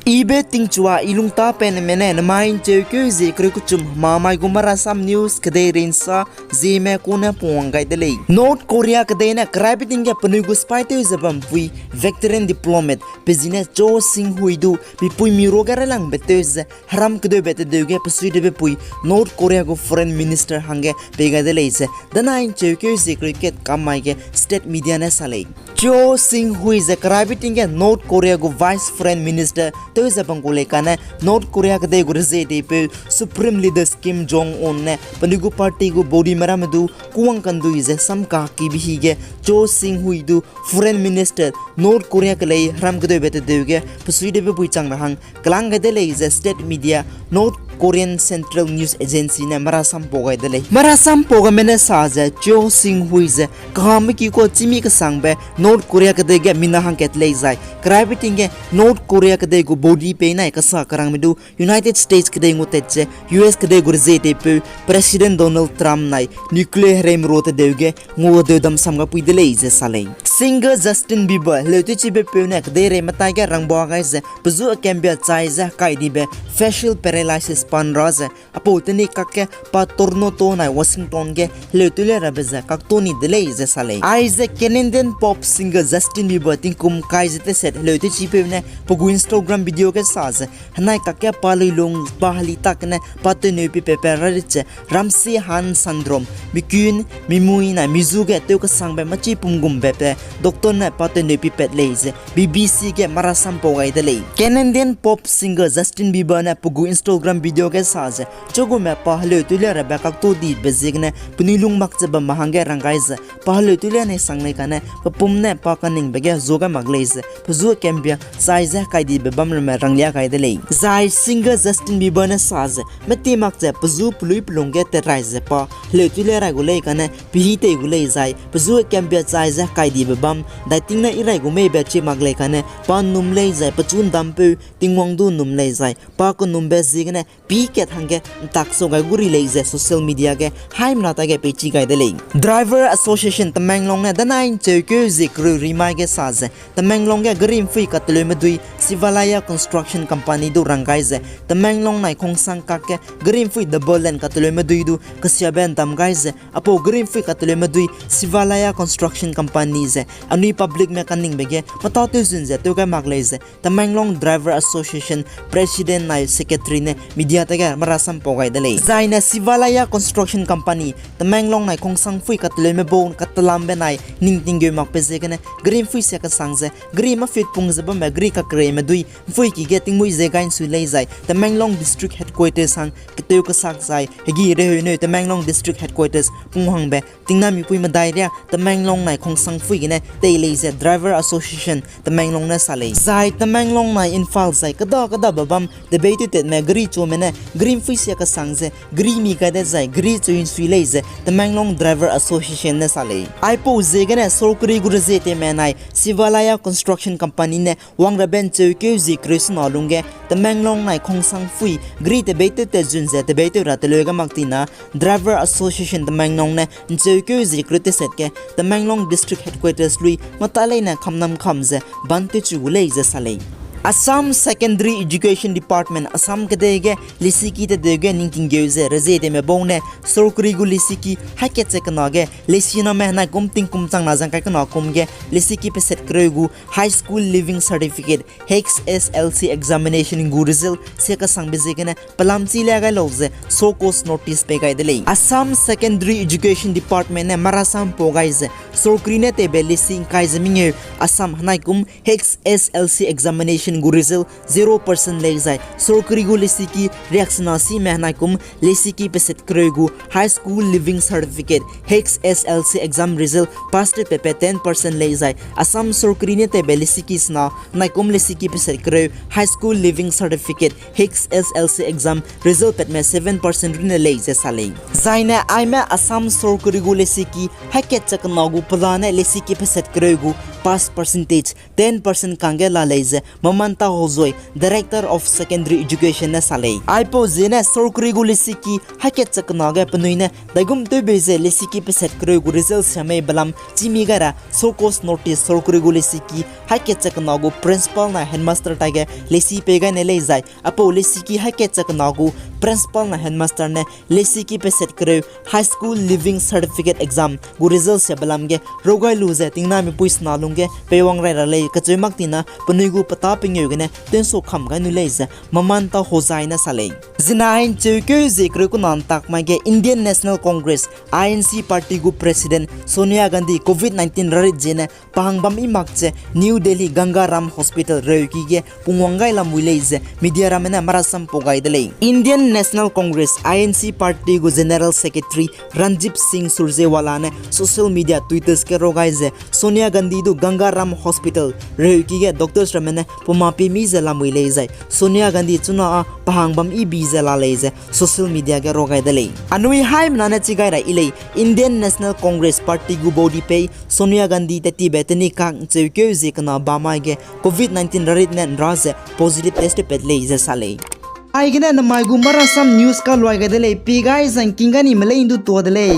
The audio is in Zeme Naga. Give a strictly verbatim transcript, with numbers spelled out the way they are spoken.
Ibe tingchua i lungtapenme ne nemai ’ncheukeu zie kereu kechum hemamai gu Marasam News kedei reinsa zieme kune pungwang gai de lei. North Korea kedei ne keraibe ting ge penui gu spy tew ze bampui veteran diplomat pe zi ne Cho Sing-hui du mipuimi ruage railangbe tew ze heram kedeube tedeu ge pesui debe pui North Korea gu Foreign Minister hangge pei gai de lei ze danai ’ncheukeu zie kereu kat kam mai ge state media ne sa lei. Cho Sing-hui ze keraibe ting ge North Korea gu Vice Foreign Minister tew ze bam gu lei kane North Korea kedei gu rezie deipeu Supreme Leaders Kim Jong Un ne penui gu party gu body me ramme du kuwang kandui ze samkakibe hi ge Cho Sing-hui du Foreign Minister North Korea kelei heram kedeube tedeu ge pesui debe pui chang ra hang kelang gai de lei ze state media North Korean Central News Agency ne marasam pau gai de lei. Marasam pau gaime ne sa ze Cho Sing-hui ze kehame ki kua chîmi kesangbe North Korea kedei ge mina hangkat lei zai keraibe ting ge North Korea kedei gu body pei nai kasa kerangme du United States kedei ngutat ze U S kedei gu rezie deipeu President Donald Trump nai nuclear hereime ro tedeu ge nguadeudam sam gapui de lei ze sa lei. Singer Justin Bieber heleu tewchibe peu ne kedeirei metai ge rangba gai ze pe zu akambia chai ze hekaidibe facial paralysis pan ra ze apau teni kakge pa Toronto nai Washington ge heleu tewlia rabe ze kakto ni de lei ze sa lei. Aize Canadian pop singer Justin Bieber tingkum kai ze teset heleu tewchipeu ne pe gu Instagram video ge sa ze henai kakge pa luilung pa heli tak ne pa tewneu pipat pe rarit ze Ramsay Hunt syndrome, mikun, mimui nai mizu ge tew kesangbe machi pum gumbe pe doctor ne pa tewneu pipat lei ze B B C ge marasam pau gai de lei. Canadian pop singer Justin Bieber ne pe gu Instagram video ge sa ze chugume pa heleu tewlia rabe kakto dibe ziegene penui lung mak ze bamme hangge rang gai ze pa heleu tewlia nei sang lei kane pe pum ne pa kaningbe ge zuage mak lei ze pe zu akambia chai ze hekaidibe bam ramme ranglia gai de lei. Zai singer Justin Bieber ne sa ze meti mak ze pe zu pelui pelung ge tet rai ze pa heleu tewlia rai gu lei kane pe hî tei gu lei zai pe zu akambia chai ze hekaidibe bam daiting ne i rai gu meibe chi mak lei kane pa ’nnum lei zai pechu ’ndampeu Tingwang du ’nnum lei zai pa kenumbe ziegene pi kat hangge ’ntak sau gai gu ri lei ze social media ge haimena tage peichi gai de lei. Driver Association Tamenglong ne danai ’ncheukeu zie kereu rimai ge sa ze Tamenglong ge gari ’mphui kateleume dui Sivalaya Construction Company du rang gai ze Tamenglong nai Khongsang kakge gari ’mphui double lane kateleume dui du kesiabe ’ndam gai ze apau gari ’mphui kateleume dui Sivalaya Construction Company ze anui publicme kaningbe ge metâtew zun ze tew gai mak lei ze Tamenglong Driver Association President nai Secretary ne media tage marasam pau gai de lei. Zai ne Sivalaya Construction Company Tamenglong nai Khongsang ’mphui kateleume bau katelambe nai ning tinggeu makbe ziegene gari ’mphui sia kesang ze gari mafit pung ze bamme gari kakereime dui ’mphui ki ge tingmuî ze gai ’nsui lei zai Tamenglong District Headquarters hang ketew kesak zai hegi reheuneu Tamenglong District Headquarters pung hangbe tingnamipui medai ria Tamenglong nai Khongsang ’mphui gene tei lei ze Driver Association Tamenglong ne sa lei. Zai Tamenglong nai Imphal zai keda kedabe bam tebeitewtatme gari chume ne gari ’mphui sia kesang ze gari mi gai de zai gari cheu ’nsui lei ze Tamenglong Driver Association ne sa lei. Aipau ziegene sorkari gu rezietewme nai Sivalaya Construction Company ne wangrabe ’ncheukeu zie kereu sena lungge Tamenglong nai Khongsang ’mphui gari tebeitewtat zun ze tebeitew ra teleu ge mak tina Driver Association Tamenglong ne ’ncheukeu zie kereu teset ge Tamenglong District Headquarters lui mata leine kamnam kam ze ban tewchu gu lei ze sa lei. Assam Secondary Education Department Assam kedei ge lesiki tedeu ge ningkinggeu ze rezietewme bau ne sorkari gu lesiki haikat ze kena ge lesiname henai kum tingkum changna zang kai kena kum ge lesiki peset kereu gu High School Leaving Certificate, H S L C examination gu result sia kesangbe ziegene pelam chi lia gai lau ze show cause notice pei gai de lei. Assam Secondary Education Department ne marasam pau gai ze sorkari ne teibe lesi ’ngkai ze mengeu Assam henai kum H S L C examination gu result zero percent lei zai sorkari gu lesiki riaksena sime henai kum lesiki peset kereu gu High School Leaving Certificate, H S L C exam result pass tew pepe ten percent lei zai Assam sorkari ne teibe lesiki sena henai kum lesiki peset kereu High School Leaving Certificate, H S L C exam result patme seven percent runne lei ze sa lei. Zai ne aime Assam sorkari gu lesiki haikat ze kena gu pelane lesiki peset kereu gu pass percentage ten percent kangge la lei ze mama Mamanta Hojoi, Director of Secondary Education ne sa lei. Aipau ziegene sorkari gu lesiki hakat chakna ge penui ne daigum tewbei ze lesiki peset kereu gu result siamei belam chîmi gai ra SOCOS North East sorkari gu lesiki hakat chakna gu principal na headmaster taige lesi pei gai ne lei zai, aipau lesiki hakat chakna gu principal na headmaster ne lesiki peset kereu High School Leaving Certificate Exam gu result sia belam ge rau gai lu ze tingnamipui sena lungge peiwang rai ra lei kacheu mak tina penui gu petâ pengeu gene tew'nsua kam gai nu lei ze Mamanta Hojoi ne sa lei. Zina hai ncheukeu zie kereu kuna ntak mai ge Indian National Congress, I N C party gu president Sonia Gandhi covid nineteen rarit ziegene pa hang bam i mak ze New Delhi Ganga Ram Hospital reuki ge pungwang gai lamui lei ze media ramme ne marasam pau gai de lei. Indian National Congress, I N C party gu General Secretary Ranjit Singh Surjewala ne social media Twitter ge rau gai ze Sonia Gandhi du Ganga Ram Hospital reuki ge doctors ramme ne puma pie mi ze lamui lei zai Sonia Gandhi chuna â pa hang bam i bi ze la lei ze social media ge rau gai de lei. Anui haimena ne chi gai ra i lei, Indian National Congress party gu body pei Sonia Gandhi tettibe teni kak ncheukeu zie kena ba mai ge covid nineteen rarit ne nra ze positive test pat lei ze sa lei. Aigene namai gu marasam news kaluai gai de lei, pie gai zangking ga ni me lei ndu tua de lei.